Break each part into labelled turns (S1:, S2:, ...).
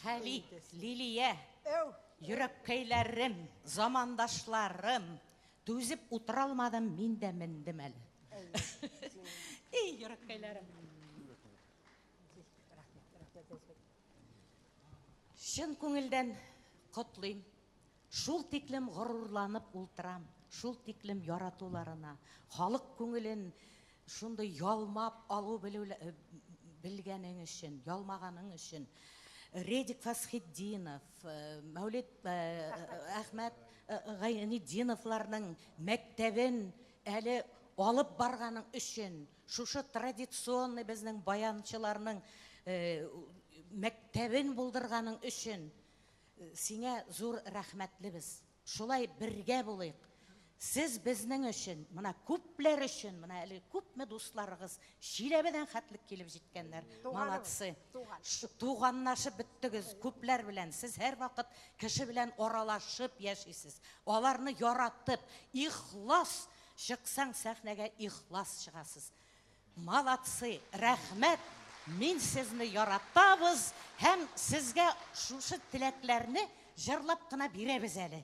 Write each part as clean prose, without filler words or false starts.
S1: Хәли, Лилия, йөрәккәйләрем, замандашларым, түзеп утыра алмадым, мин дә мендем әле. И, йөрәккәйләрем. Чын күңелдән котлыйм. Шул тиклем горурланып ултырам, шул тиклем яратуларына, халык күңелен шундый ялмап алу белү белгәнең өчен, ялмаганың өчен. Редик Фасхетдинов, Мәүлет Әхмәт Гайнетдиновларның мәктәбен әле алып барганың өчен, шушы традиционный безнең баянчыларның мәктәбен булдырганың өчен Сиңа зур рәхмәтлебез. Шулай бергә булыйк. Сез безнең өчен, менә күпләр өчен, менә әле күпме дусларыгыз Чиләбедән хәтлек килеп җиткәннәр. Молодцы. Туганлашып беттегез күпләр белән. Сез һәрвакыт кеше белән аралашып яшисез. Аларны яратып, ихлас чыксаң сәхнәгә ихлас чыгасыз. Молодцы, рәхмәт, мин сезне яратабыз һәм сезгә шушы теләкләрне җырлап кына бирәбез әле.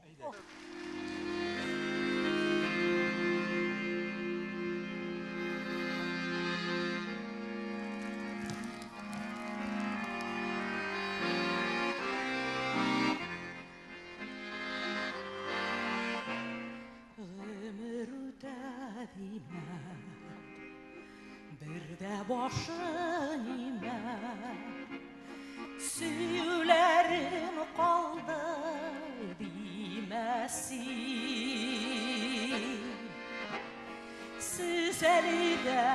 S1: Гомер үтә димә, бер дә башың имә. Сөюләрем калды димә син. Сез әле дә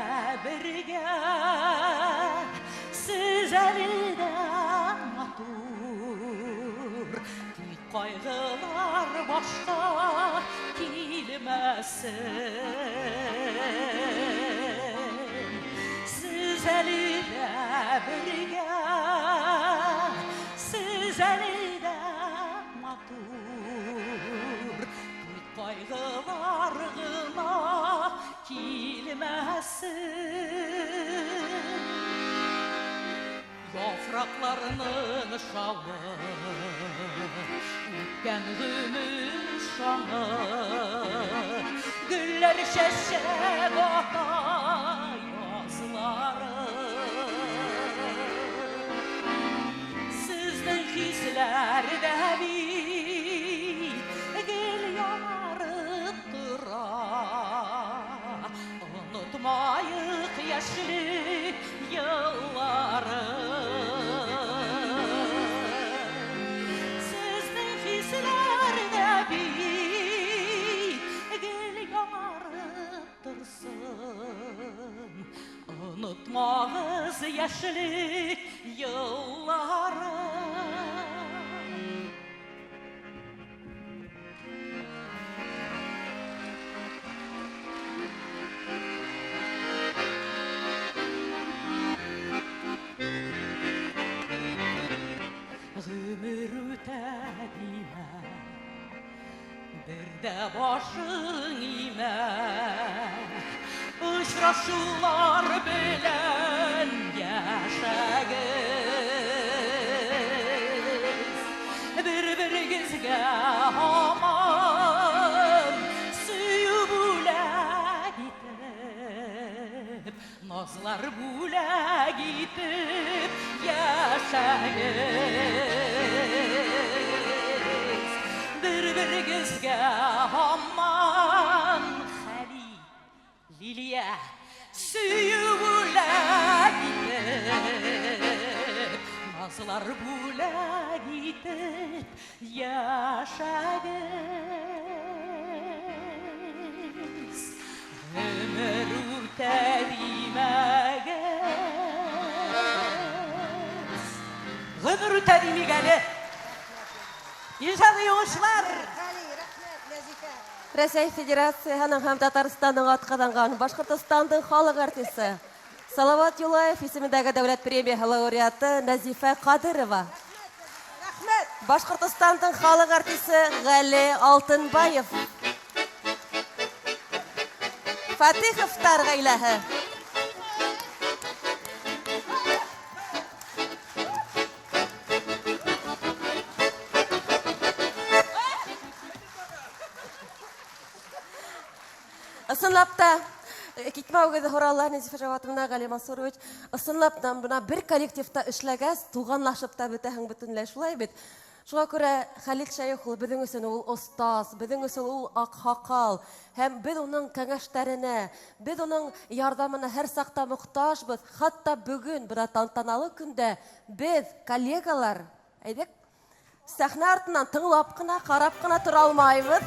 S1: бергә, сез әле дә матур. Тик кайгылар башка килмәсен. Сез әле дә бергә, сез әле дә матур. Тик кайгылар гына килмәсен. Яфракларның шавы, үткән гомер шаңы, Гөлләр чәчәк ата язлары. Сезнең хисләр дә бит гел яңарып тора. Онытмаек яшьлек елларын. Сезнең хисләр дә бит гел яңарып торсын. Онытмагыз яшьлек елларын. Гомер үтә димә, бер дә башың имә. Очрашулар белән яшәгез. Бер-берегезгә һаман сөю бүләк итеп, назлар бүләк итеп яшәгез. Бер-берегезгә һаман хәли Лилия, сөю бүләк итеп, назлар бүләк итеп яшәгез. Гомер үтә димәгез. Гомер үтә димик әле. Иҗади уңышлар!
S2: Рәсәй Федерацияһенең һәм Татарстанның атказанган Башкортстанның халык артисты, Салават Юлаев исемендәге дәүләт премияһе лауреаты Нәзифә Кадырова.
S3: Рәхмәт!
S2: Башкортстанның халык артисты Гали Алтынбаев. Фатыйховтар гаиләһе. Ысынлап та, китмәвегезне һорала, Нәзифә Җаватовна, Гали Мансурович. Ысынлап та, менә бер коллективта эшләгәч, туганлашып та бетәһең бөтенләй, шулай бит? Шуңа күрә Хәлит Шәех ул безнең өчен ул остаз, безнең өчен ул акһакал. Һәм без уның кәңәшләренә, без уның ярдәменә һәр сакта мохтаҗбыз. Хәтта бүген, менә тантаналы көндә без, коллегалар, әйдәк, сәхнә артыннан тыңлап кына, карап кына тора алмайбыз.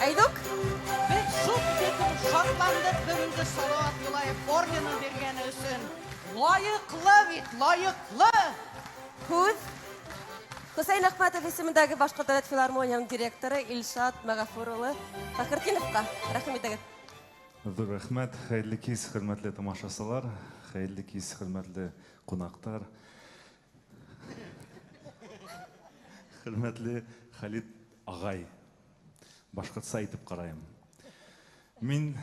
S2: Әйдүк!
S3: Без шул бөтен шатландык бүгенге Салават Юлаев орденын биргәне өчен. Лаеклы бит, лаеклы!
S2: Һүз Хөсәен Әхмәтов исемендәге Башкорт дәүләт филармонияның директоры Илшат Мәгафур улы Фәхретдиновка. Рәхим итегез.
S4: Зур рәхмәт. Хәерле кич, хөрмәтле тамашачылар, хәерле кич, хөрмәтле кунаклар. Хөрмәтле Халид агай, башкортча әйтеп караем. Мин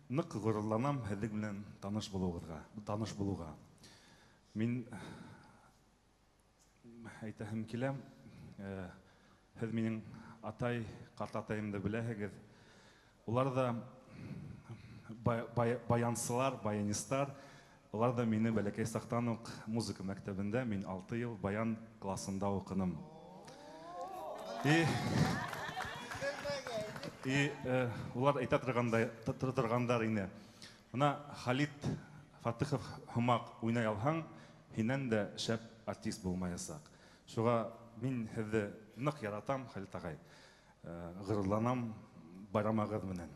S4: нык горурланам һезнең белән таныш булуыгызга, таныш булуга. Мин әйтәһем килә, һеҙ минең атай, картатайымды беләһегеҙ. Улар да баянсылар, баянистлар. Улар да мине бәләкәй саҡтан уҡ музыка мәктәбендә мин 6 йыл баян классында уҡыным. И улар әйтә торғандар ине. Бына Халид Фатыхов һымаҡ уйнай алһаң, һинән дә шәп артист булмаясаҡ. Шуға мин һеҙҙе ныҡ яратам, Халид ағай. Ғорурланам байрамағыҙ менән.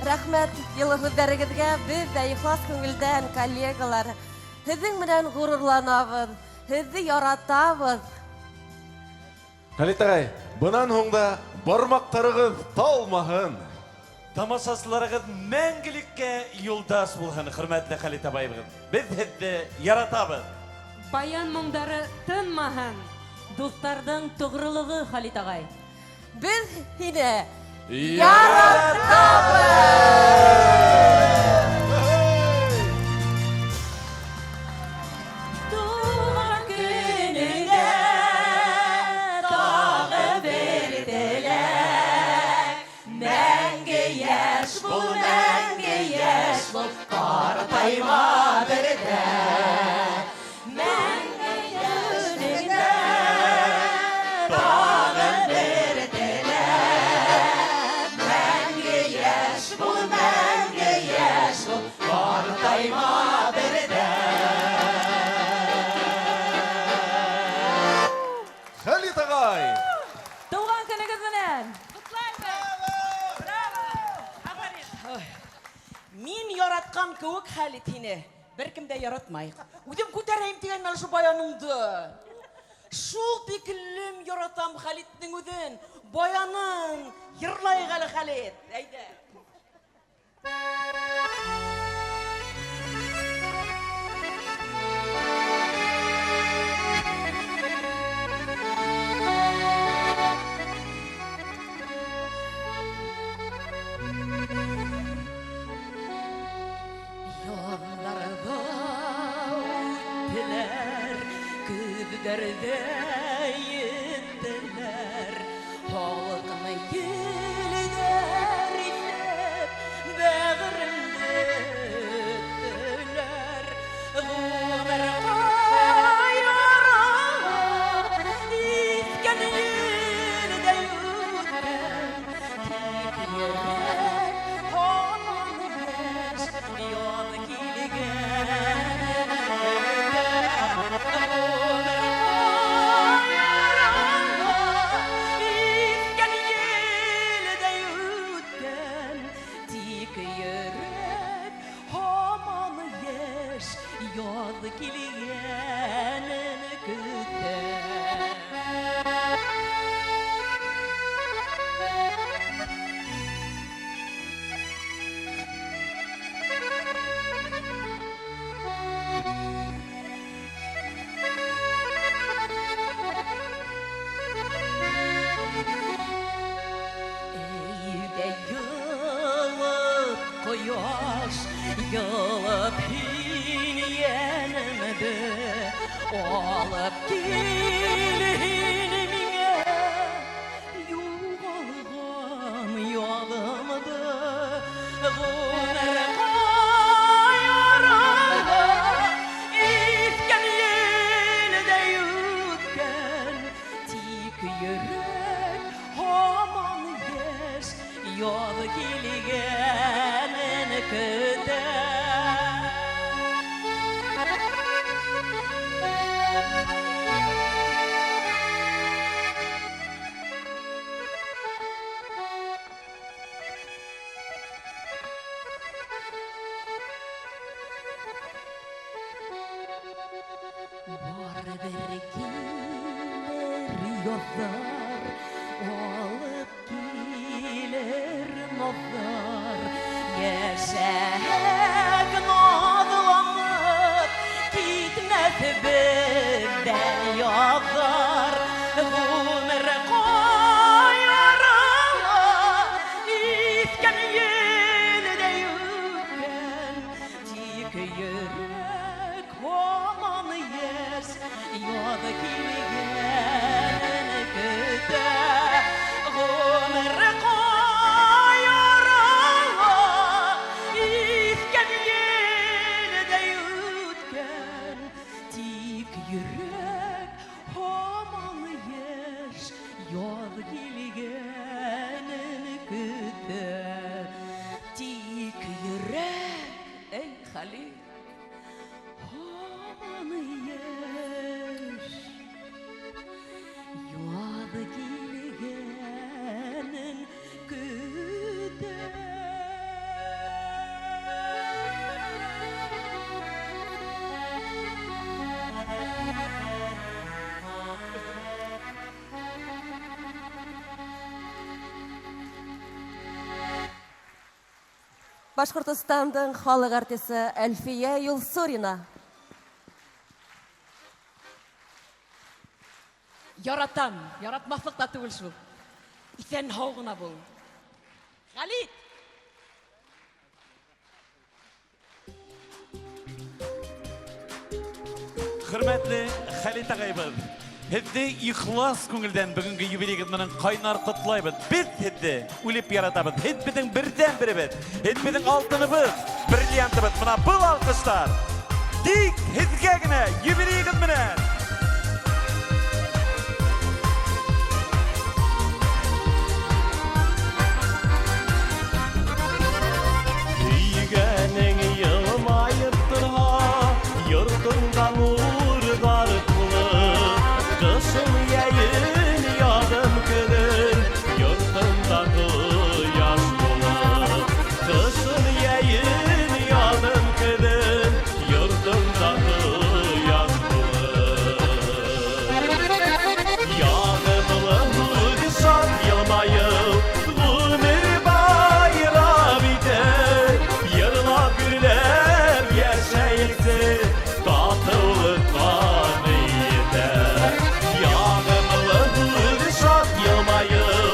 S2: Рәхмәт йылы һүҙҙәрегеҙгә. Беҙ ҙә ихлас күңелдән, коллегалар, һеҙҙең менән ғорурланабыҙ, һеҙҙе яратабыҙ.
S5: Халид ағай, бынан һуң да бармаҡтарығыҙ талмаһын.
S6: Тамашасыларығыҙ мәңгелеккә юлдаш булһын, хөрмәтле Халид абайыбыҙ. Беҙ һеҙҙе яратабыҙ.
S7: Баян моңдары тынмаһын.
S8: Дуҫтарҙың тоғролоғо, Халид ағай.
S2: Беҙ һине
S5: яратабыҙ.
S8: Туған көнөңдә тағы бер теләк. Мәңге йәш бул, мәңге йәш бул, ҡартайма бер ҙә. Мәңге йәш көнөңдә тағы бер теләк. Мәңге йәш бул, мәңге йәш бул, ҡартайма бер ҙә.
S5: Халид ағай!
S8: Тыуған көнөгөҙ менән!
S3: Ҡотлайбыҙ! Браво! Афарин!
S9: Мин яратҡан кеүек Халид һине бер кем дә яратмай. Үҙем күтәрәйем тигән ошо баяныңды. Шул тиклем яратам Халидтең үҙен. Баянын йырлайыҡ әле, Халид. Әйҙә. Ялларҙа үттеләр, көҙҙәрҙә еттеләр, халыҡны елдәр иҫләп, бәғеремде өттөләр. Ғүмер ҡайғыра, иҫкән елдәй үткән, тик йөрәк һаман йәш, яҙ килгән. Ғүмер ҡайғыра, иҫкән елдәй үткән, тик йөрәк һаман йәш, яҙ килгәнен көтә. Әйҙә йылып ҡояш, йылып һин йәнемде, алып кил һин миңә. көтә. Барыбер килер язлар, алып килер назлар. Яшәк назланып, китмәс бездән язлар. Гомер каерыла, искән елдәй үткән. Тик йөрәк һаман яшь, яз килгәнен көтә. Гомер каерыла, искән елдәй үткән. Тик йөрәк һаман яшь, яз килгәнен көтә. Тик йөрәк, эй, Халит, һаман яшь, яз килгәнен көтә.
S2: Башкортостандың халык артисты Әлфия Юлсурина.
S9: Яратам, яратмаслык та түгел шул. Исән һау гына бул. Халит!
S6: Хөрмәтле Халит агайбыз, һеҙҙе ихлас күңелдән бөгөнгө юбилейығыҙ менән ҡайнар ҡотлайбыҙ. Беҙ һеҙҙе үлеп яратабыҙ. Һеҙ беҙҙең берҙән-беребеҙ. Һеҙ беҙҙең алтыныбыҙ, бриллиантыбыҙ. Бына был алҡыштар тик һеҙгә генә юбилейығыҙ менән.
S10: Сөйгәнең елмаеп торһа, йортоңда нурҙар тулы. Ҡышын йәйен, яҙын көнөн, йортоңда ҡояш булыр. Ҡышын йәйен, яҙын көнөн, йортоңда ҡояш булыр. Яғымлы һүҙ, шат йылмайыу, ғүмер байрам итер. Йырлап, гөрләп йәшәйексе, татыулыҡҡа ни етә. Яғымлы һүҙ, шат йылмайыу,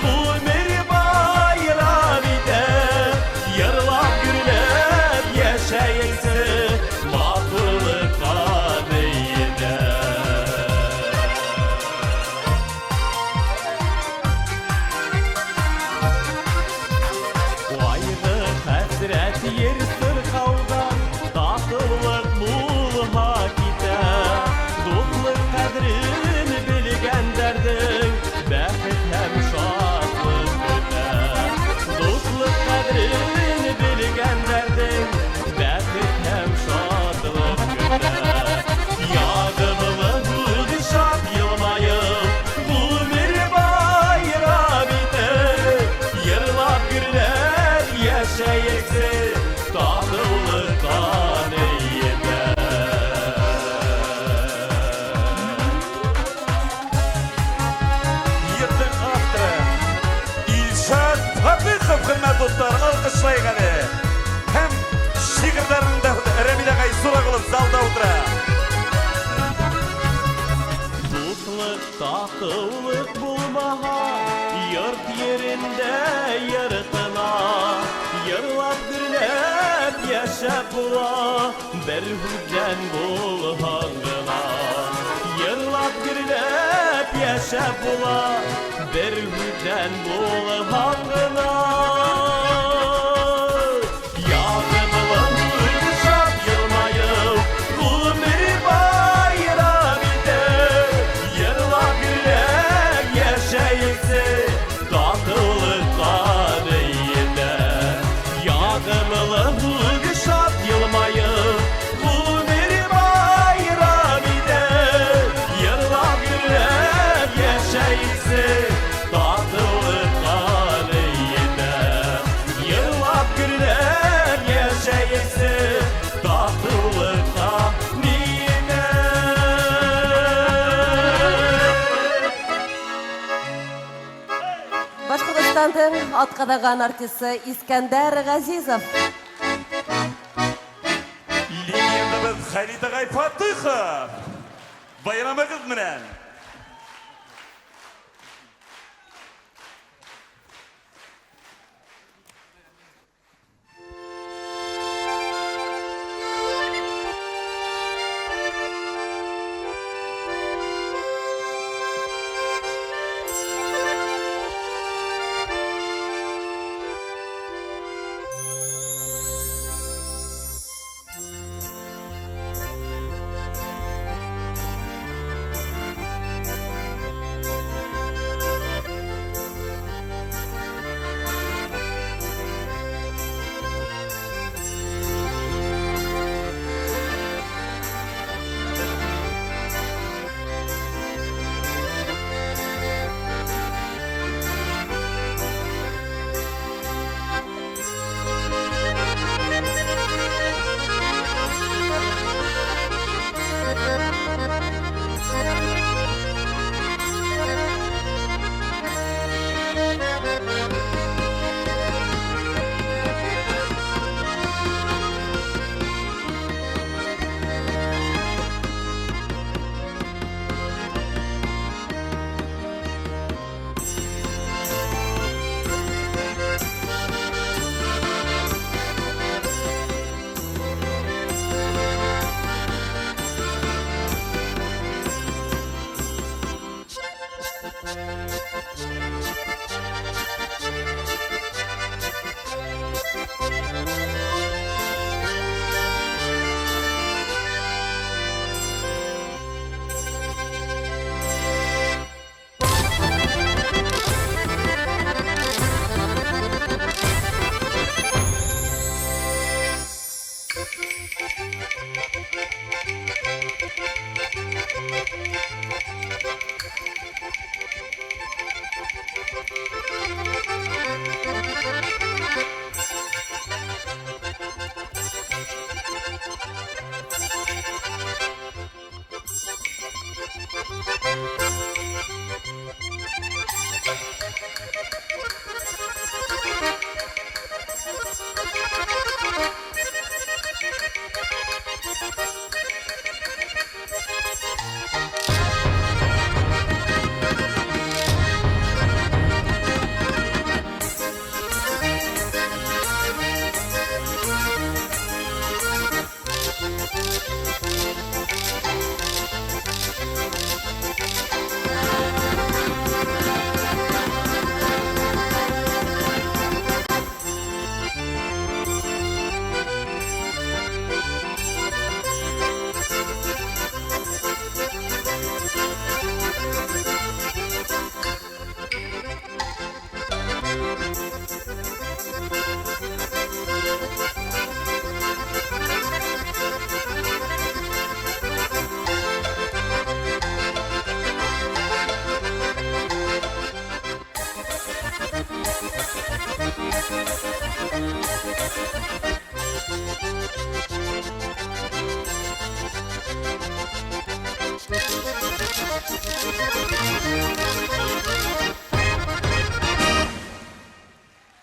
S10: ғүмер байрам итер. Йырлап, гөрләп йәшәйексе, матурлыҡҡа ни етә. Ҡайғы, хәсрәт ер сырхауҙан, татыулыҡ булһа китә. Дуҫлыҡ ҡәҙерен белгәндәрҙең бәхет һәм шатлыҡ көтә. Дуҫлыҡ ҡәҙерен белгәндәрҙең бәхет һәм шатлыҡ көтә. Яғымлы һүҙ, шат йылмайыу, ғүмер байрам итер. Йырлап, гөрләп йәшәйексе, татыулыҡҡа ни етә.
S6: Йырҙың авторы Илшат Фатыхов, хөрмәтле дуҫтар, алҡышлайыҡ әле. Һәм шиғырҙарын да Рәмил ағай Зурағолов залда ултыра.
S10: Дуҫлыҡ, татыулыҡ булмаһа, йорт ерендә йыртыла. Йырлап, гөрләп йәшәп була, бер һүҙҙән булһаң ғына. Йырлап, гөрләп йәшәп була, бер һүҙҙән булһаң ғына. Яғымлы һүҙ, шат йылмайыу, ғүмер байрам итер. Йырлап, гөрләп йәшәйексе, татыулыҡҡа ни етә. Яғымлы Ягымлы шат елмаеп, гомер байрам итеп, йырлап гөрләп яшәйсе, татулыкка ниетеп. Йырлап гөрләп яшәйсе, татулыкка ниетеп.
S2: Башкортостандың атказанган артисты Искәндәр Газизов.
S6: Легендабыз Халит агай Фатыхов! Байрамыгыз белән!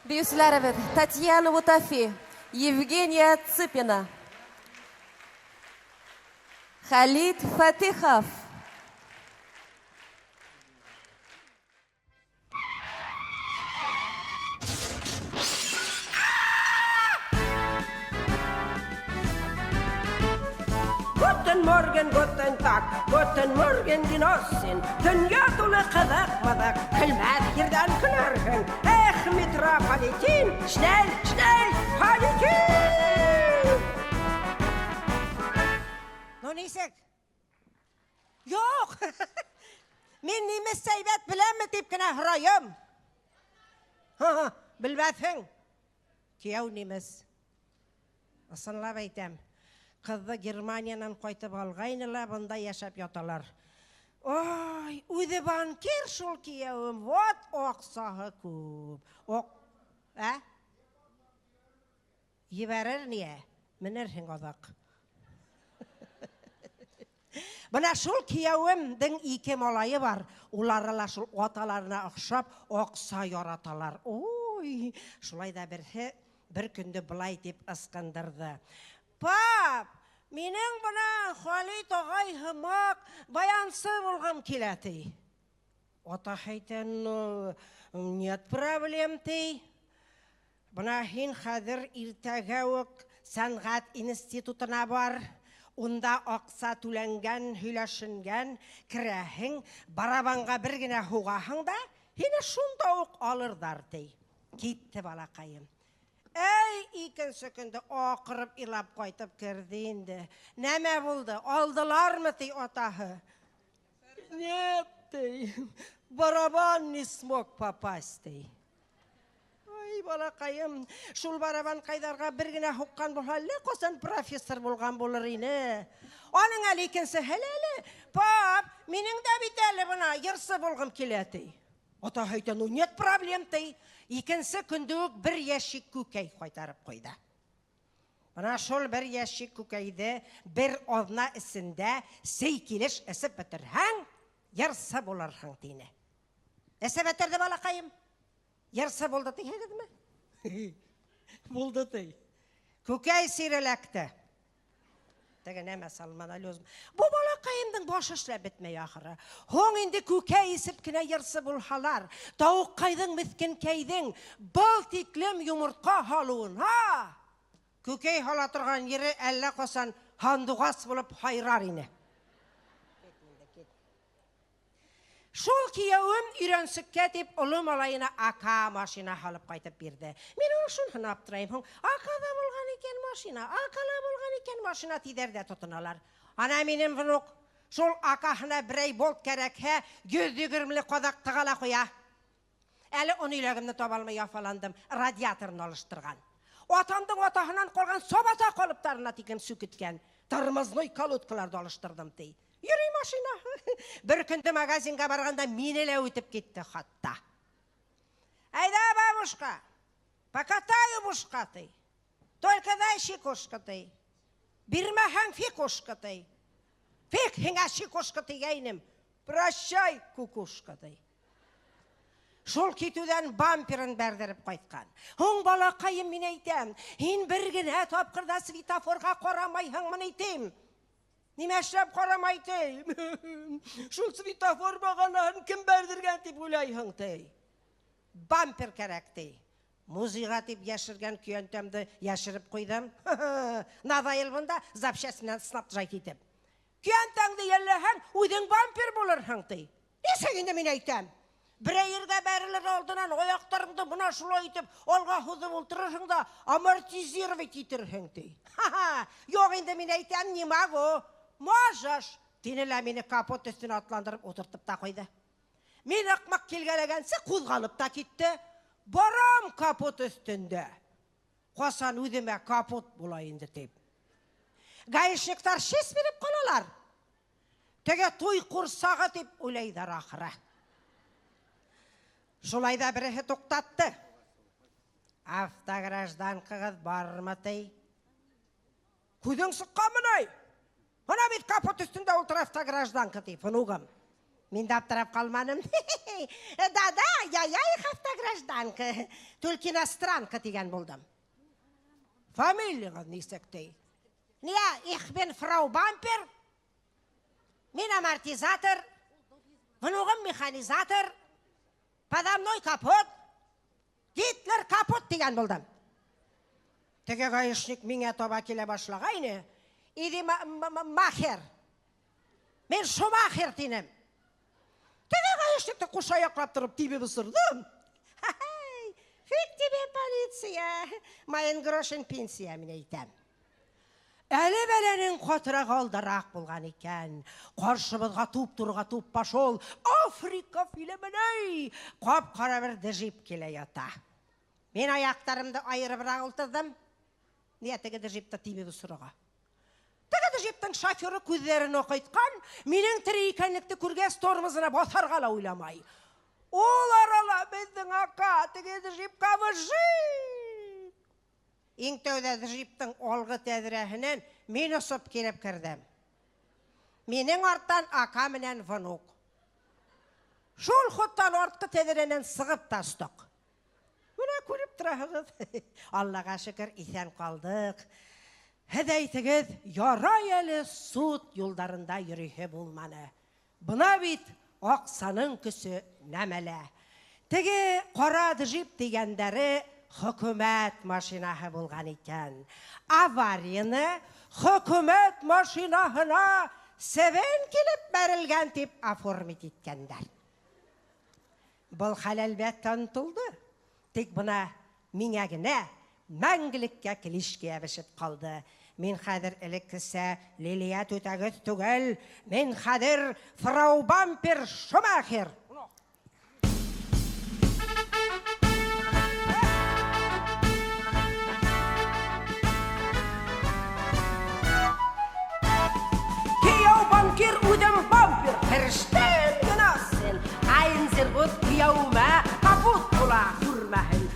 S2: Биючеләребез Татьяна Мутафи, Евгения Цыпина, Халит Фатыхов.
S11: Guten Morgen, guten Tag, guten Morgen, Genossin. Дөнья тулы кызык-мызык, көлмәс җирдән көләрһең. Эх, метрополитен, schnell, schnell, полетим!
S3: Ну ничек? Юк! Мин немецчә әйбәт беләмме дип кенә һораем. Ха, белмәҫһең. Кияү немец.
S11: Ысынлап әйтәм. Кызны Германиянан кайтып алгайны ла, бында яшәп яталар. Ой, үзе банкир шул киявем, вот аксаһы күп. Ок, ә? Ебәрер ния? Менерһең азак. Менә шул киявемнең ике малае бар. Улары ла шул аталарына охшап акса яраталар. Ой, шулай да берһе бер көндө былай дип ыскындырды. Пап, минең бына Халит агай һымак баянсы булгым килә, ти. Атаһы әйтә, ну, нет проблем, ти. Бына һин хәҙер иртәгә үк сәнғәт институтына бар. Унда аҡса түләнгән, һөйләшенгән, керәһең, барабанға бер генә һуғаһың да, һине шунда уҡ алырҙар, ти. Китте балаҡайым. Әй, икенсе көндө аҡырып илап ҡайтып керҙе инде. Нәмә булды? Алдылармы, ти атаһы. Нет, ти. Барабан не смог попасть, ти. Ай, балакаем, шул барабан кайдарга бер генә һуккан булһа, әллә касан профессор булган булыр ине. Аның әле икенче әле. Пап, минең дә бит әле бына йырсы булгым килә, ти. Атаһы әйтә, ну нет проблем, ти. Икенче көндө үк бер ящик күкәй кайтарып куйды. Бына шул бер ящик күкәйҙе бер аҙна эсендә сей килеш эсеп бөтөрһәң, йырсы булырһың, тине. Эсеп бөтөрҙө балаҡайым. Йырсы булды тиһегеҙме? Булды ти. Күкәй сире эләкте. Теге нәмә сальмонеллез. Бу балаҡайымдың башы эшләп бөтмәй ахыры. Һуң инде күкәй эсеп кенә йырсы булһалар, тауыҡҡайҙың меҫкенкәйҙең был тиклем йомортҡа һалыуын, ха! Күкәй һала торған ере әллә ҡасан һандуғас булып һайрар ине. Шул киявем өйрәнсеккә дип оло малайына АК машина һалып ҡайтып бирҙе. Мин уны шуныһын аптырайым. Һуң АК-да булған икән машина, АК-ла булған икән машина тиҙәр ҙә тотоналар. Ана минең внук шул АК-һына берәй болт кәрәкһә, 120-ле ҡаҙаҡ тыға ла ҡуя. Әле он иләгемде таба алмай яфаландым, радиаторын алыштырған. Атамдың атаһынан ҡалған сабата ҡалыптарына тиклем сүкеткән, тормозной колодкаларҙы алыштырҙым ти. Йөрөй машина. Бер көндө магазинға барғанда мине лә үтеп китте хатта. Әйҙә, бабушка, покатаю бушка ти. Только дай щекушка ти. Бирмәһәң фикушка ти. Фик һиңә щекушка тигәйнем. Прощай, кукушка ти. Шул китүҙән бамперын бәрҙереп ҡайтҡан. Һуң балаҡайым, мин әйтәм, һин бер генә тапҡыр ҙа светофорға ҡарамайһыңмы ни тим? Нимә эшләп ҡарамай ти? Шул светофор бағанаһын кем бәрҙергән тип уйлайһың ти? Бампер кәрәк ти. Музейға тип йәшергән көйәнтәмде йәшереп ҡуйҙым. Надоел бында запчасть менән снабжать итеп. Көйәнтәңде йәлләһәң, үҙең бампер булырһың ти. Нисек инде мин әйтәм? Берәй ергә бәрелер алдынан аяҡтарыңды бына шулай итеп алға һуҙып ултырырһың да амортизировать итерһең ти. Ха-ха, юҡ инде мин әйтәм, не могу. Можешь, тине лә мине капот өҫтөнә атландырып ултыртып та ҡуйҙы. Мин аҡмаҡ килгәләгәнсе ҡуҙғалып та китте. Барам капот өҫтөндә. Ҡасан үҙемә капот була инде тип. Гаишниктар шес биреп ҡалалар. Теге туй ҡурсағы тип уйлайҙар ахыры. Шулай ҙа береһе туҡтатты. Автогражданкағыҙ бармы ти? Күҙең сыҡҡанмы ни? Бына бит капот өҫтөндә ултыра автогражданка ти, внугым. Мин дә аптырап ҡалманым. Да-да, я их автогражданка, только иностранка тигән булдым. Фамилияғыҙ нисек ти? Ния, их бин фрау бампер, мин амортизатор, внугым механизатор, подо мной капот, Гитлер капот тигән булдым. Теге гаишник миңә таба килә башлағайны. Иди махер. Мин Шумахер тинем. Теге гаишникты ҡушаяҡлап тороп тибеп осорҙом. Фиг тебе полиция. Майын грошен пенсия мин әйтәм. Әле бәләнең ҡатыраҡ алдараҡ булған икән. Ҡаршыбыҙға туп-турға туп пошел. Африка фильміней. Ҡап-ҡара бер джип килә ята. Мин аяҡтарымды айырыбыраҡ ултырҙым. Нигә теге джипта тимибез сорага? Теге джиптың шоферы күзләрен акайткан, минең тере икәнлекне күргәч, тормозына басарга ла уйламай. Ул арала безнең ака теге джипка выжик! Иң тәүдә джиптың алгы тәҙрәһенән мин осоп килеп кердем. Минең арттан ака менән внук. Шул хуттан арткы тәҙрәнән сығып та остыҡ. Менә күреп тораһығыҙ. Аллаға шөкөр, иҫән ҡалдыҡ. Һеҙ әйтегеҙ, ярай әле суд юлдарында йөрөйһө булманы. Бына бит аҡсаның көсө нәмәлә. Теге ҡара джип дигәндәре хөкүмәт машинаһы булған икән. Аварияны хөкүмәт машинаһына себен килеп бәрелгән дип оформить иткәндәр. Был хәл әлбәттә онотолдо. Тик бына миңә генә мәңгелеккә клишке ябышып ҡалды. Мин хәҙер элеккесә Лилия түтәгеҙ түгел, мин хәҙер фрау Бампер Шумахер. Кейәү банкир, үҙем бампер, ферштейн генә син. Айнзергут кейәүемә капут була күрмәһен.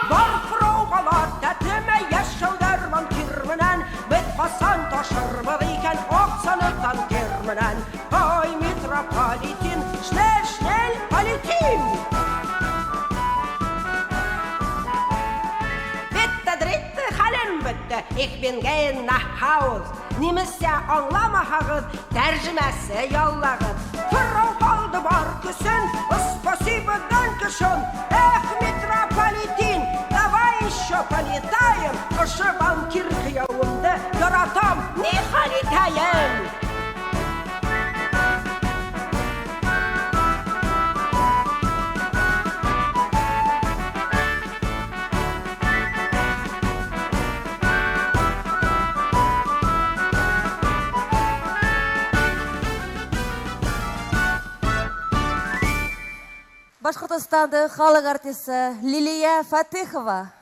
S11: Бар фраугалар тәтемә яшәүҙәр банкир менән, беҙ ҡасан ташырбыҙ икән аҡсаны танкер менән. Ай, метрополитен, шнель, шнель, полетим! Бетте, дретте, хәлем бетте. Ich bin gehen nach Haus. Нимесә аңламаһағыҙ, тәржемәсе яллағыҙ. Фрау алды бар көсөн, спасибо, dankeschön. Эх, метрополитен, давай еще полетаем. Ошо банкир кейәүемде яратам, ни хәл итәйем?
S2: Башҡортостандың халыҡ артисы Лилия Фатыхова.